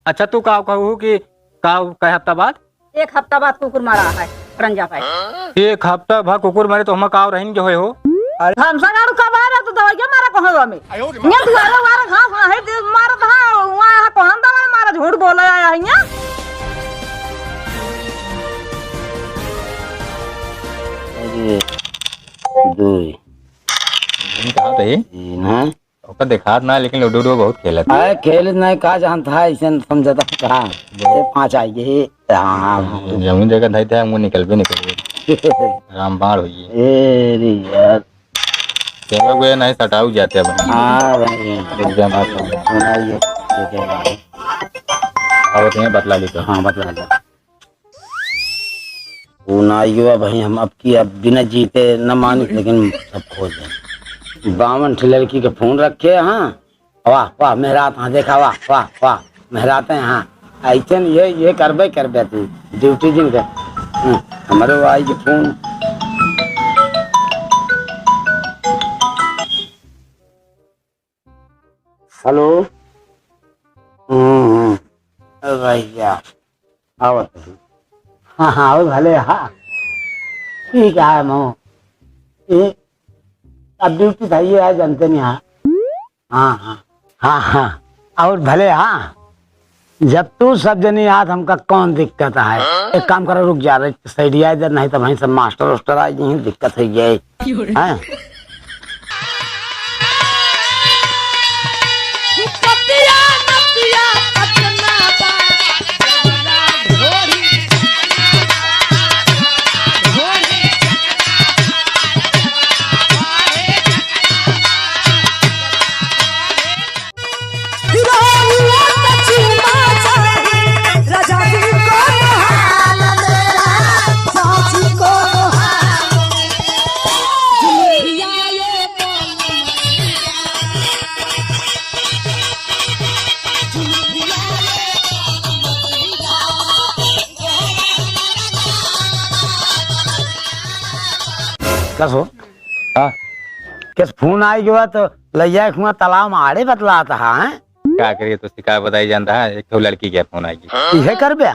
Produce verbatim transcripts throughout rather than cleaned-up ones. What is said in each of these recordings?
अच्छा, तू का कहू कि का, कै हफ्ता बाद? एक हफ्ता बाद कुकुर मरा है, रंजा भाई। एक हफ्ता भा कुकुर मरे तो हम का रहिन के होए हो? अरे हमसे गाड़ू कब आ रहा तो दवाइया मारा कहाँ हमें? ये दुआरे वारे घास ना है, दे मारा था, वहाँ यहाँ कौन दवाई मारा, झूठ बोला आया है यहाँ। अरे, दो। दिन कहाँ थे? तीन, हाँ? ओकर देखात ना, लेकिन लूडो उडो बहुत खेलत। अरे खेलत नहीं, का जानत है, ऐसे न समझता का। ये पाँच आई गए, हाँ, हाँ। जमीन जगह धई थे, हमको निकलबे, निकलबे। रामबाण होइए। ए रे यार। चलो, कोई नहीं, सटाऊ जाते अब। हाँ भाई। रुक जा, बात कर ले। सुनाइए, ठीक है भाई। अब तुम्हें बतला ली तो। हाँ, बतला ली। ऊ ना आइयो भाई, हम अब की अब बिना जीते न मानित, लेकिन सब खोज है। बावन ठे लड़की के फोन रखे, हाँ, वाह, वाह, मेहरात, हाँ, देखा, वाह, वाह, वाह, मेहरात हैं, हाँ, ऐसे न ये, ये करबे, करबे तू, ड्यूटी जिन के, हम्म, हमारे वो आई के फोन। हेलो। हम्म, हम्म। अरे भैया, आवत है। हाँ, हाँ, आओ भले, हाँ। ठीक है, मो। ए, अब ड्यूटी था, ये है, जानते नहीं, हाँ। हाँ, हाँ। हाँ, हाँ। और भले, हाँ। जब तू सब जनी आत, हमका कौन दिक्कत है? एक काम करो, रुक जा रे, सैडिया इधर, नहीं तो वहीं सब मास्टर उस्टर आ, यहीं दिक्कत हो जाए। हैं? कस हो? हाँ। कस फोन आइ गवा तो लइया एक हुआ तालाब में आड़े बतलात हा, हैं? का करिए, तो शिकायत बताई जानता है, एक ठो लड़की के फोन आइ गई। इहे करबे?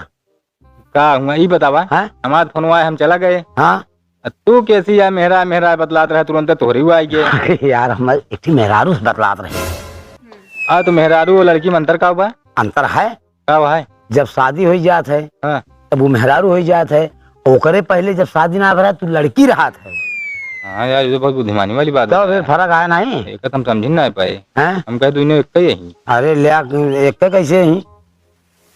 का हुआ, ई बतावा। हाँ? हमार फोनवा है, हम चला गए। हाँ। आ तू कैसी या मेहरा, मेहरा बतलात रहे, तुरंत तोहरी हुआ आइ गए। अरे यार, हम एक ठो मेहरारू से बतलात रहे। आ, तो मेहरारू और लड़की में अंतर का हुआ? अंतर है। का हुआ है? जब शादी होइ जात है, हाँ। तब वो मेहरारू होइ जात है, ओकरे पहले जब शादी ना भरा, तू लड़की रहत है। हाँ यार, ये तो बहुत बुद्धिमानी वाली बात तब है। फिर फर्क आया नहीं। एक हम समझ ना पाए। हैं? हम कहे, "तू इन्हें एक ही है।" अरे, ले आ, एक कैसे ही?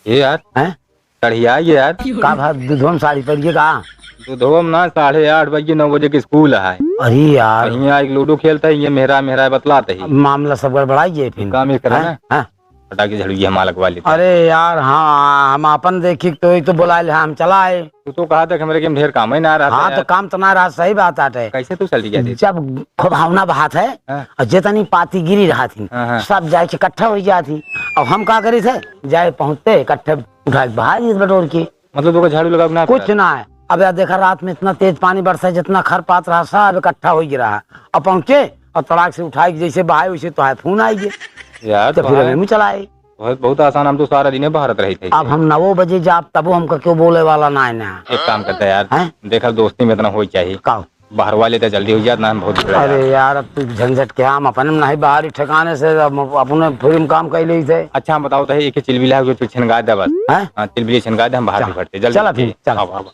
ये यार। हैं? चढ़िया ये यार। का भाई, दूधवा में साड़ी पहन के का? दूधवा में ना, साढ़े आठ बजे, नौ बजे के स्कूल है। अरे यार। कहीं यहाँ एक लूडो खेलता है, ये मेहरा, मेहरा बतलाते ही। मामला सब गड़बड़ाई गए फिर। काम ये करा हैं? ना। हाँ। फटाक से झाड़ू ये मालक वाले। अरे यार, हाँ, हम आपन देखी तो, तो बोलाए ले, हाँ, हम चला आए। तू तो कहा था कि हमरे के में ढेर काम ही ना रहा हाँ, यार। तो काम तो ना रहा, सही बात आटे। कैसे तू चल गया थे? जब खुबावना बहात है, हाँ। और जितनी पाती गिरी रहा थी, हाँ, हाँ। सब जाए के इकट्ठा होइ जात ही। अब हम का करी थे, जाए पहुँचते इकट्ठे उठा के बहा दिए बटोर के। मतलब, तो झाड़ू लगा के ना कुछ पड़ा? ना है। अब यार देखा, रात में इतना तेज पानी बरसा है, जितना खर पात रहा, सब इकट्ठा होइ गिरा है। अब पहुँचे और तड़ाक से उठाए के जैसे बहाए, वैसे तो है, फोन आइ गए। यार, तो तो फिर है। हम चलाए। बहुत, बहुत आसान, हम तो सारा दिने बहारत रही थे। अब हम नौ बजे जाब, तबो हमका क्यों बोले वाला ना है ना। एक काम करते हैं यार, हैं? देखा, दोस्ती में इतना होइ चाहिए। का? बाहर वाले तो जल्दी होइ जात ना, हम बहुत बिगड़ अरे जात। यार, अब तू झंझट के, हम अपने में नहीं बाहरी ठिकाने से, अब अपने फिल्म काम कर ली थे। अच्छा, हम बताओ तो, एक चिलबिला हो तो छिनगा दे बस। हैं? हाँ, चिलबिली छिनगा दे, हम बाहर चल। निकलते, जल्दी चला फिर, निकलते। चल। आओ, आओ।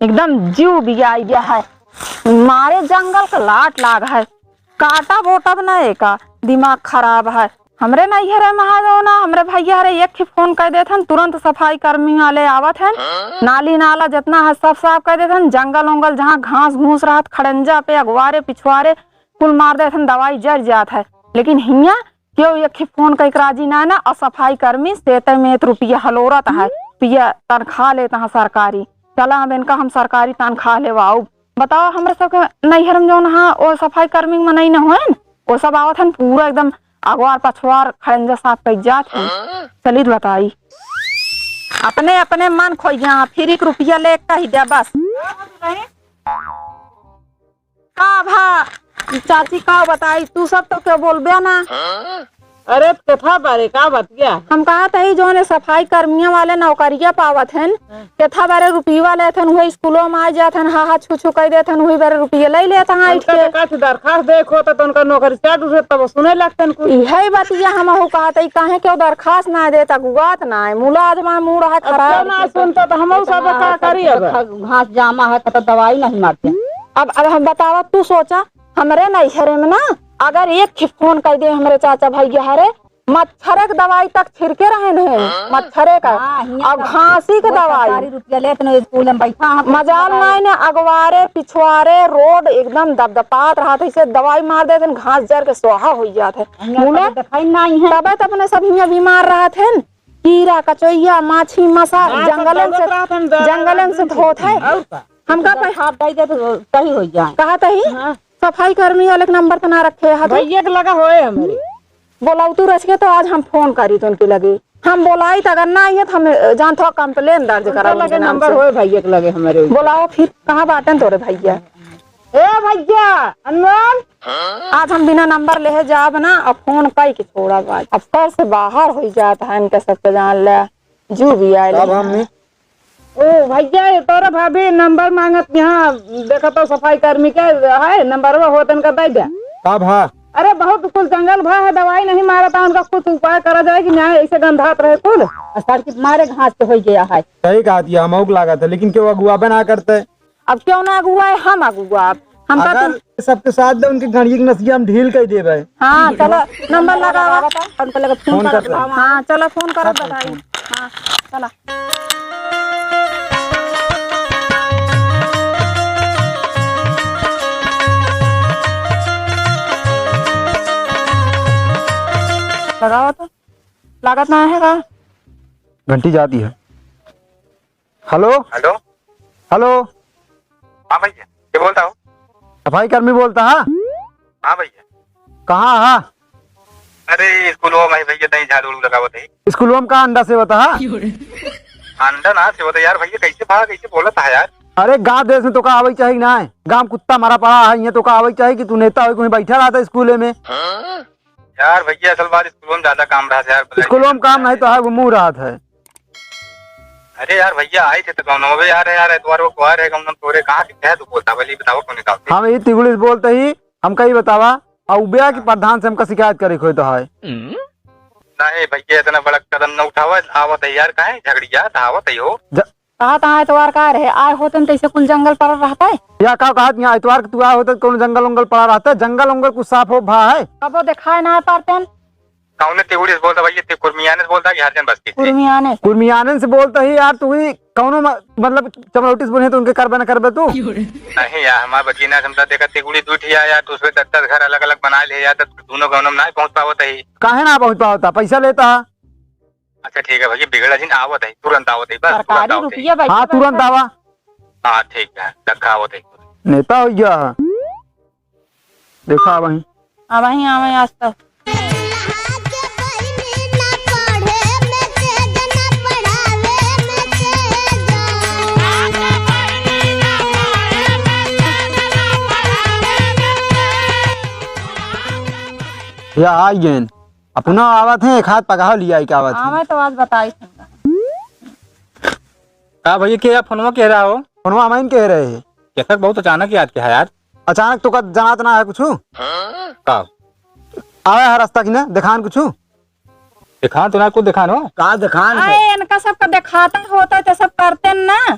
एकदम जीव बिगाइ गया है, मारे जंगल का लाट लाग है, काटब ओटब न एका, दिमाग खराब है। हमरे नैहरे मा है जौन, हमरे भइया हरे एक ही फोन कइ देत हन, तुरंत सफाई कर्मी वाले आवत हन। नाली नाला जितना है सब साफ कइ देत हन, जंगल उंगल जहाँ घास घूस रहत, खड़ंजा पे अगवारे पिछवारे कुल मार देत हन, दवाई जर जात है। लेकिन हियाँ केहू एक ही फोन कइ के राजी नाहीं ना, अउर सफाई कर्मी सेते में रुपया हलोरत है, रुपया तनख्वाह लेत है सरकारी। चला अब इनका हम सरकारी तनख्वाह लेवाउब। बतावा, हमरे सबके नैहर में जौन हा, ओ सफाई कर्मी के मनई न होइन, ओ सब आवत हन, पूरा एकदम अगवार पछवार खड़ंजा साफ कइ जात हन। चली त बताई, अपने, अपने मन खोइया, फिर एक रुपया ले कहि द्या बस। का भा, चाची, का बताई, तू सब तो केहू बोलबे ना। अरे, केथा बारे का बतिया? हम कहत हई, जौन सफाई कर्मिया वाले नौकरिया पावत हन, हाँ। केथा बारे रुपया लेत हन, उहे स्कूलो में आ जात हन, हा हा छू छू कइ देत हन, उही बारे रुपया लइ लेत हन, उनका के। तो का दरखास्त दे के होता तो उनका नौकरी चाट उठे, तब सुने लगतन कुछ। इहे बतिया हमहू कहत हई, काहे केहू दरखास्त ना देत, अगुआत ना है, मुलाजमा मूड़ है अब खराब। केहू ना सुनता तो हमहू सब का करी अब? घास जामा है, तो दवाई नहीं मारते। अब, अब हम बतावा, तू सोचा, हमरे नैहरे में ना, अगर एक ही फोन कइ दे हमरे चाचा भइया हरे, मच्छरे के दवाई तक छिड़के रहेन है, मच्छरे का, हाँ, हियाँ और सब घासी के कोई दवाई। सरकारी रुपया लेत न, स्कूल में बैठा है, मजाल नाहीं न, अगवारे, पिछवारे, रोड एकदम दपदपात रहत है, इसे दवाई मार देत हैं, घास जर के स्वाहा होइ जात है। हियाँ मुला, कभी देखाई नाहीं है। तबे तो अपने सब हियाँ बीमार रहत हैं, कीड़ा, कचोइया, माछी, मसा, हाँ, सब जंगलन से, दौड़त रहत हैं, दौड़त जंगलन से रहत हैं। धोत है। और का? हमका तो पे- हाथ डाल दे तो सही हो जाए। कहत ही? हाँ। सफाई कर्मी वाले के नंबर तो ना रखे है तो? भैया के लगा होए हमरे। बोलावतू रच के तो आज हम फोन करी तो उनके लगे। हम बोलाई तो अगर ना आई है तो हम, अ, जान थोड़ा कंप्लेन दर्ज उनके करा लगे उनके नाम नंबर से। होए भैया के लगे हमरे। बोलाओ फिर, कहाँ बाटन तोरे भैया? ए भैया, अनमोल। आज हम बिना नंबर लेहे जाब ना, अब फोन कई के छोड़ा बाज। अब सर से बाहर होइ जात है इनके सबके जान ले। जू भी आए तब ले। हम ओ भैया, ये तोरे भाभी नंबर मांगत यहाँ, देखा तो सफाई कर्मी के है, नंबरवा होतन का दे दे। का भा? अरे बहुत कुल जंगल भा है, दवाई नहीं मारता, उनका कुछ उपाय करा जाए कि नहीं, ऐसे गंधात रहे कुल। सर की मारे घास के हो गया है। सही कहा दिया, हमहू के लागत है, लेकिन केहू अगुआ बना करते। अब केहू ना अगुआ है, हम अगुआ अब। हम का अगर तुम सबके साथ दे, उनके गणिये के नसिया हम ढील कर देबे। हाँ, चला, नंबर लगावा। उनके लगे फोन फोन करत करत। हाँ, चला, फोन करत करत बताई। फोन। हाँ, चला। लगावा तो। लागत ना है का? घंटी जाती है। हेलो? हेलो? हेलो? हाँ भैया, के बोलता हो? सफाई कर्मी बोलता है? हाँ भैया। कहाँ है? अरे, स्कूलवा में भैया, तहीं झाड़ू उड़ू लगावत है। स्कूलवा में का अंडा सेवत है? अंडा ना सेवत है यार भैया, कैसे भाग, कैसे बोलत है यार? अरे, गाँव देश में तोका आवइ चाही कि नाहीं? गाँव में कुत्ता मरा पड़ा है, इहाँ तोका आवइ चाही कि तू नेता होइ, कहीं बैठा रहता स्कूले में। यार भैया, असल बात स्कूलवा में ज्यादा काम रहत है यार, स्कूलवा में काम नहीं तो है, वो मुँह रहत है। अरे यार भैया, आए थे तो कौन हो? अबे यार, यार, एतवार को त्योहार है, कौन तोरे कहाँ के, क्या तू बोलता? पहले ये बताओ, कौन काम है? हम ये तिगुड़ी से बोलते ही, हमका ये बतावा, अउबिया की प्रधान से हमका शिकायत करे खोए तो है। नहीं भैया, इतना बड़ा कदम न उठावा, आवत है यार, काहे झगड़िया, आवत है हो। ज- कहा था एतवार का रहे, आए होते न तैसे कुल जंगल पड़ल रहता है। या का कहा यहाँ एतवार के तू आए होते, कौन जंगल उंगल पड़ा रहता है? जंगल उंगल कुछ साफ हो भा है? कबो दिखाए ना पारते हैं। कौने तिगुड़ी से बोलता भैया? ते कुर्मियाने से बोलता कि हरिजन बस्ती से? कुर्मियाने से। कुर्मियाने से बोलता ही यार, तू ही कौनो म-, मतलब चमरौटी से बोले तो उनके करबे न करबे तू? नहीं यार, हमार बचिया ना समझा, देखा तिगुड़ी दू ठिया यार, तो उसमें दस दस घर अलग अलग बना ले यार, तो दोनों गाँव में ना पहुँच पावत है। काहे ना पहुँच पावता? पैसा लेता। अच्छा ठीक है भैया, बिगड़ा जिन, आवत है, तुरंत आवत है, बस तुरंत सरकारी आवत है। रुपया बैठे हाँ, तुरंत बैठे। आवा। हाँ ठीक है, रखा आवत है। नेता हो गया है। देखा वहीं। अब वहीं आवे आज तक। या आ गए। अपना आवत है, एक हाथ पकहा लिया, एक आवत है। आवे तो आज बताई। का भैया, के आप फोनवा कह रहा हो? फोनवा हम कह रहे हैं। कैसा बहुत अचानक याद किया यार। अचानक तो का जनात ना है कुछ। का? आवे है रास्ता की ना, दिखान कुछ। दिखान तो ना कुछ दिखान हो। का दिखान है? आए, इनका सबका दिखाता होता है तो सब करते न ना।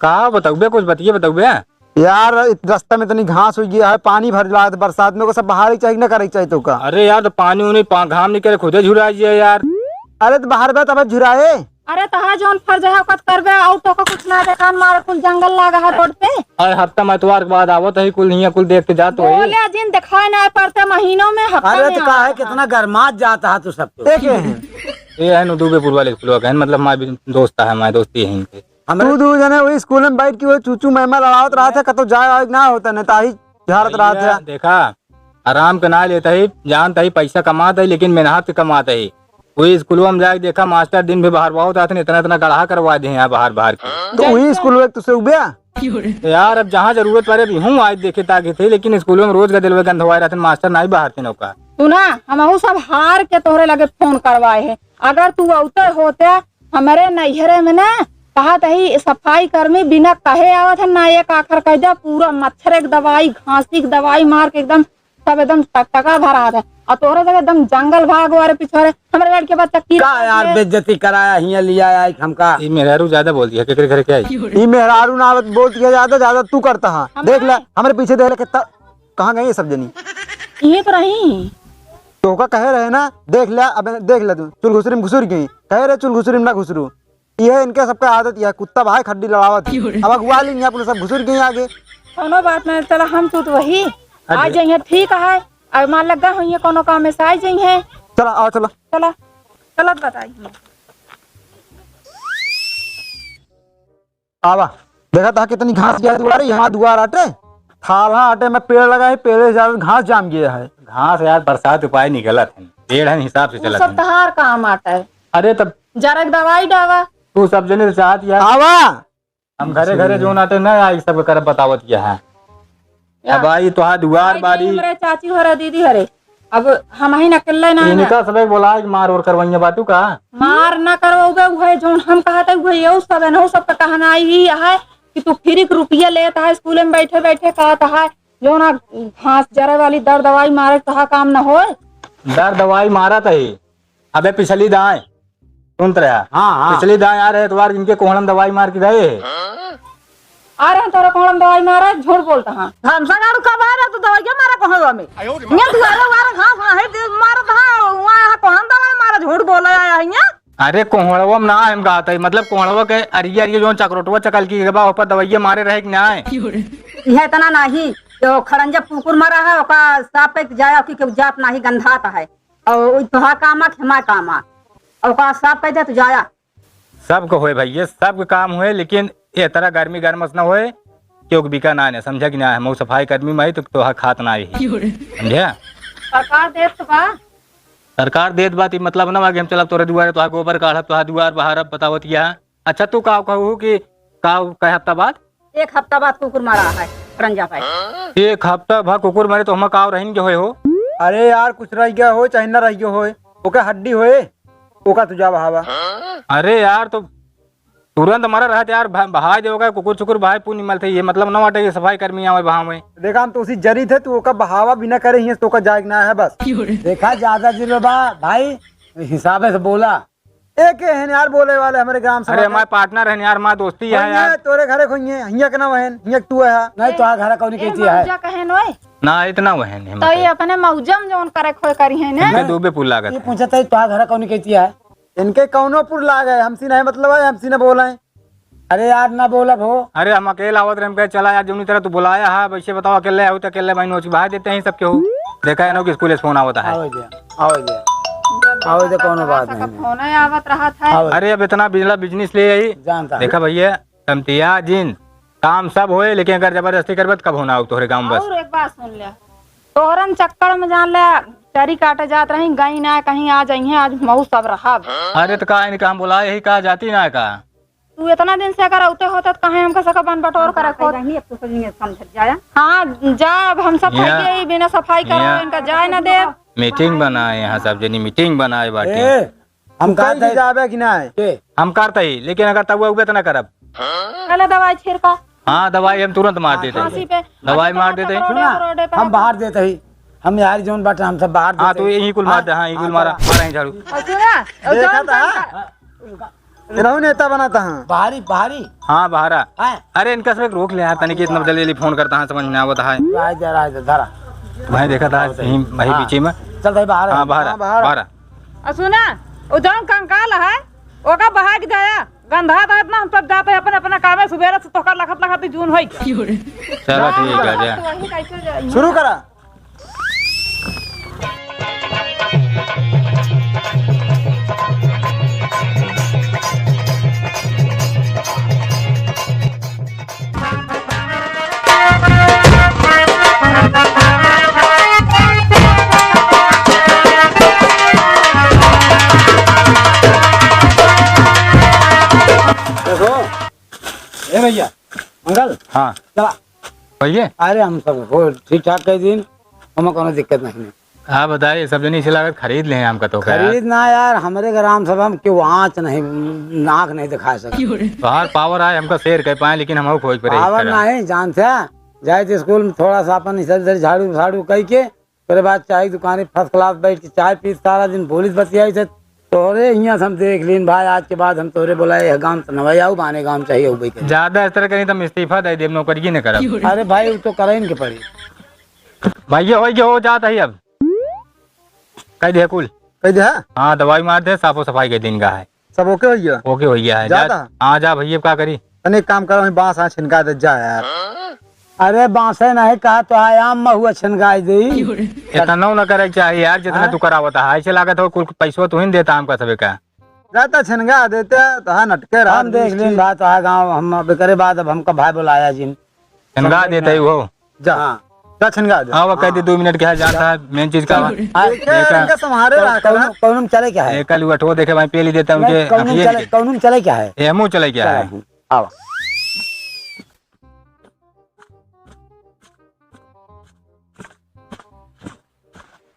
का बताऊबे, कुछ बतिये बताऊबे। यार, इत-, रास्ता में इतनी घास होइ गया है, पानी भर जात बरसात में, ओका सब बहारे के चाही कि ना करे के चाही तोका? अरे यार, तो पानी उनी पा-, घाम निकले, खुदे झुरा जिया यार। अरे तो बहारबे तब झुराए। अरे तहा जौन फर्ज है ओकत करबे, और तोका कुछ ना देखान, मारे कुल जंगल लागा है रोड पे। अरे हफ्ता में एतवार के बाद आवत है कुल, हियाँ कुल देख के जात है। बोले जिन देखाए ना पड़ते महीनों में, हफ्ता अरे में तो का है, आवत है। कितना गरमात जात है तू सब तो। एक है। ये है नु दुबे पुरवा ले खुलवा कहन, मतलब माय भी दोस्त है, माय दोस्ती है इनके। हमरे तू दू जने वही स्कूल में बैठ के वो चूचू मैमा लड़ावत रहत है, कतौ जाए आए ना होता, नहीं ताही झाड़त रहत भैया, है। देखा, आराम के ना लेत ही, जानत ही पैसा कमात ही, लेकिन मेहनत के कमात ही। वही स्कूलवा में जाके देखा, मास्टर दिन भर बहारवावत रहत हैं, इतना, इतना गड़हा करवा दे हैं यहाँ बहार, बहार के। तो वही स्कूलवा तुसे उब्या? तो यार, अब जहाँ जरूरत पड़े, अभी हूँ आज देखे ताकि थे, लेकिन स्कूलवा में रोज गदेलवे गंधवाए रहत हैं, मास्टर नाहीं बहारत हैं नौका। सुना, हमहू सब हार के तोहरे लगे फोन करवाए हैं। अगर तू अउते होते, हमरे नैहरे में ना, कहत ही सफाई कर्मी बिना कहे आवत है, ना एक आखर कह दे, पूरा मच्छर एक दवाई, घासी की दवाई मार के एकदम सब एकदम टकटका भरा है। और तोहरे जगह एकदम जंगल भाग वारे पिछोरे, हमरे लड़के बच्चा की का यार, बेइज्जती कराया, हियाँ लिया आया हमका। ई मेहरारू ज्यादा बोलती है, केकरे घरे के आई? ई मेहरारू ना बोलती है ज्यादा, ज्यादा तू करता है। हम देख ले, नहीं। हमरे पीछे देख ले कितना, कहाँ गई ये सब जनी? ये तो रही। तोहका कहे रहे ना, देख ले, अब देख ले तू, चुलघुसरी में घुसुर गई। कहे रहे चुलघुसरी में ना घुसरू। ये इनके सबका आदत, यह कुत्ता भाई खड्डी लड़ावत है। अब अगुआ ली नहीं, अपने सब घुसुर गई आगे। कौनो बात नहीं, चला हम तू तो वही आ अरे। जाइए, ठीक है। अब मान लगा हुई है कोनो काम में से आ जाइए। चला, आओ, चला। चला, चलत बताई। आवा, देखा था कितनी घास गया दुआरे, यहाँ दुआर आटे, थाला आटे में पेड़ लगा है, पेड़े से ज्यादा घास जाम गया है। घास यार बरसात उपाय निकलत है, पेड़ है हिसाब से वो चलत सब है। तहार काम आटा है। अरे तब जरा एक दवाई डावा। तू सब जने चाहत यार। आवा। हम घरे घरे जो नाटे न आई सब करब बतावत किया है। या। अब आई तोहार दुआर भाई बारी। हमरे चाची हरे, दीदी हरे, अब हम ही न अकेले ना इनका ना। सबे बोला के मार और करवाइया बाटू का? मार ना करवाउबे, उहे जौन हम कहत है उहे यहू सब है, नहू सबका कहना ही है कि तू फ्री के रुपया लेत है, स्कूल में बैठे बैठे कहत है, जो ना घास जरे वाली दर दवाई मारे तहा काम न होए। दर दवाई मारत है। अबे पिछली दाएं, सुनत रहा। हाँ, हाँ। पिछली दाएं आ रहे एतवार इनके कोहड़म दवाई मार के गए है। आ रहे तोरा कोहड़म दवाई मारा, झूठ बोलता हाँ। हमसे गाड़ू कब आ रहा तू दवाई क्या मारा कोहड़वा में? ये दुआरे वारे घास नहीं दे मारत हाँ, वहाँ यहाँ कोहड़म दवाई मारा, झूठ बोला आया है यहाँ। अरे कोहड़वा में ना हम कहत है, मतलब कोहड़वा के अरिये अरिये जो चकरोटवा चकल की बा, ऊपर दवाइये मारे रहे कि ना है? यह इतना नहीं, जो खड़ंजा कुकुर मरा है, ओका साफ पे जाया कि केहू जात नहीं गंधात है। और तोहा काम आ, खेमा काम आ। और का साफ कह दे, तू जाया। सबके होए भैया, सबके काम होए, लेकिन ए तरह गर्मी गरमस न होए, क्योंकि बिका ना है, समझा कि ना है, मऊ सफाई कर्मी में आई तो तोहा खात ना ही। समझे? सरकार देत तो बा। सरकार देत बा, ती मतलब ना बा कि हम चलब तोरे दुआरे, तोहा गोबर काढ़ब, तोहा दुआर बहारब, बतावत यह। अच्छा, तू का कहू कि का कहे हफ्ता बाद? एक हफ्ता बाद कुकुर मरा है, खड़ंजा भाई। एक हफ्ता भा कुकुर मरे तो हम का रहिन के होए हो? अरे यार, कुछ रह गया हो चाहे न रह गया होए, ओके हड्डी होए, ओका तू जा बहावा। अरे यार, तो तुरंत मरा रहत यार, भा-, बहाय दे ओका, कुकुर चुकुर बहाय पुण्य मलते, ये मतलब न बाटे कि सफाई कर्मी आवे बहावे। देखा, हम तो उसी जरी थे, तू ओका बहावा बिना करे ही तो ओका जाए के ना है बस। देखा, ज्यादा जिलो बा भाई, हिसाबे से बोला। एक है यार बोले वाले हमरे ग्राम सभा अरे के। हमारे पार्टनर है यार, हमारे दोस्ती है वही यार। है, तोरे घरे खोइए, हिया के ना वहन, हिया के तू है। नहीं, तो आ घर कौन ए, कहती है? मौजा कहे नोए। ना, इतना वहन है तो ये मतलब। अपने मौजा में जौन करे खोए करी है ना। इनके दूबे पुल लागत ये है। पूछत है, तो आ घर कौन कहती है? इनके कौनो पुल लाग है, हमसे नहीं मतलब है, हमसे न बोले। अरे यार, ना बोलब हो। अरे हम अकेला आवत रहे, हम कहे चला यार, जौनी तरह तू बुलाया है, वैसे बताओ, अकेले आओ तो अकेले भाई नोच भाई देते हैं सबके हो। देखा है ना कि स्कूल से फोन आवता है। आओ जे, आओ जे। जब आओ देखो, जे, कोनो बात नहीं। फोन आवत रहत है। आओ। अरे अब इतना बिजला बिजनेस ले आई। जानता। देखा भैया, तमतिया जिन काम सब होए, लेकिन अगर जबरदस्ती करबे तो कब होना हो तोहरे गाँव में बस। और एक बात सुन ले, तोहरन चक्कर में जान ले, चरी काटे जात रही, गई ना कहीं, आ जाइए, आज मऊ सब रहब। अरे तो का इनका हम बुलाए ही का, जाती ना का? तू इतना दिन से अगर औते होत, त काहे हमका सका बन बटोर करे खोत? नहीं, अब तो सही में समझ जाया। हाँ, जा, अब हम सब या, खाइए ही बिना सफाई करो, या। इनका जाए ना दे। मीटिंग बनाए, यहाँ सब जनी मीटिंग बनाए बाटे। ए, हम तू कहीं कहते से जाबे कि ना है? के? हम करते ही, लेकिन अगर तब उबे तो ना करब। पहले दवाई छिड़का। हाँ, दवाई हम तुरंत मार देते खांसी ही। पे। दवाई मार देते ही। रोडे सुना, पे, रोडे पे हम रखो। बाहर देते ही। हम यार जौन बाटे, हम सब बाहर हाँ, देते तो ही। यही कुल मार दे, हाँ, यही कुल हाँ, मारा, चला। मारा ही झाड़ू। और सुना, और देखा जौन था? जौन इनहू नेता बनाता है। बाहरी, बाहरी। हाँ, बाहरा। हाँ। अरे, इनका सब एक रोक ले यार, तनिक इतना जल्दी जल्दी फोन करता है, समझ में आवत है। राय दे, राय दे, धरा। भाई देखा था, यहीं, वहीं हाँ। पीछे में। चल भाई, बाहर हाँ, है। बाहर हाँ, है, बाहर। बाहर है। आ सुना, वो जौन कंकाल है, ओका बहा के जाया। गंधा था इतना, हम सब जाते हैं अपने, अपने कामे। सुबेरे से तोहका लखत, लखत जून होई। चलो, ठीक है, जा। तो वहीं कैसे जाई? शुरू करा। देखो, ए भैया, मंगल, हाँ। चला। भैया? अरे, हम सब हो ठीक ठाक कई दिन, हमें कोनो दिक्कत नहीं है। हाँ, बताइए, सब जनी इसे लागत खरीद ले हैं हमका तो का यार। खरीद ना यार, हमरे ग्राम सभा में केहू आँच नहीं, नाक नहीं दिखा सके। तोहार पावर आए, हमका शेर कह पाए, लेकिन हम खोज पर पावर नहीं, जानते हैं, जाए थे स्कूल में थोड़ा सा अपन इधर उधर झाड़ू झाड़ू कई के, ओकरे बाद चाय की दुकाने फर्स्ट क्लास बैठ के चाय पीत सारा दिन बोलित बतियाई से। तोहरे हियाँ से हम देख लीन भाई, आज के बाद हम तोहरे बोला यह गाँव तो नवै आऊ, बाने गाँव चाहिए हो बैठे। ज्यादा इस तरह करी तो हम इस्तीफा दे देब, नौकरी न करब। अरे भाई, वो तो करे इनके पड़ी। भाई, ये होई के हो जात है अब। कह दे कुल। कह दे, हाँ? हाँ, दवाई मार दे, साफो सफाई के दिन का है। सब ओके होइया? ओके होइया है। जा जा। ता? हाँ, जा भैया, का करी? तने एक काम करो, वहीं बांस आ छिनका दे, जा यार। अरे बांसे नहीं कहा तो आय, आम महुआ छिनकाई दे। इतना न करे के चाहिए यार, जितना हाँ? तू करावता है। ऐसे लागत हो कुल पैसवा तू ही देता हमका सबे का। जाता छिनका देते, तो हाँ नटके रहा हम देख लीन भाई, तो आ गाँव हम अब करे बाद अब हमका भाई बुलाया जिन। छिनका देते ही हो। जा। हाँ। जा छिनका दे। हाँ, वो कह दे हाँ। दो मिनट के है, जानता है, मेन चीज का बा। हाँ। एक एक इनका संभारे रहा करा। कौन, कौन में चले क्या है? एक कल उठो देखे भाई, पेली देता नहीं, उनके कौन में अखिए चले, के। कौन में चले क्या है? एमओ चले क्या चला है? हूँ। आवा।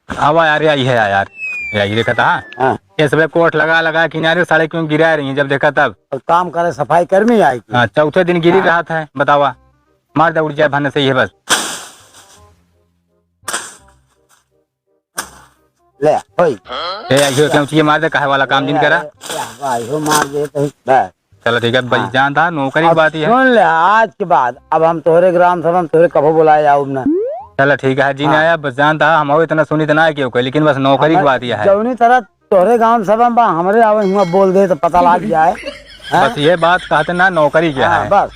आवा यार, यही है यार, यही देखा था। हाँ। ये सब कोट लगा, लगा किनारे साले क्यों गिरा रही हैं, जब देखा तब। और काम करे, सफाई कर्मी आई थी। हाँ, चौथे दिन गिरी हाँ। रहा था, बतावा। मार दे, उड़ जाए भन से, ये बस। ले, होई। ए, आइयो, क्यों चाहिए मार दे, काहे वाला काम दिन करा? ले, ले, भाई, हो मार दे, तो बस। चलो, ठीक है, भाई, हाँ। जानता, नौकरी की अब बात ही है। सुन ले, आज के बाद, अब हम तोहरे ग्राम सभा में तोहरे कभो बुलाए आउब ना। चलो, ठीक है, जी, हाँ। ना आया, बस जानता, हम इतना सुनी तो ना है क्यों कोई, लेकिन बस नौकरी की हमें बात ही है। जौनी तरह तोहरे गांव सभा में बा, हमरे आवे हुआ बोल दे तो पता लाग जाए। हैं? बस ये बात कहते ना, नौकरी क्या हाँ, है? बस।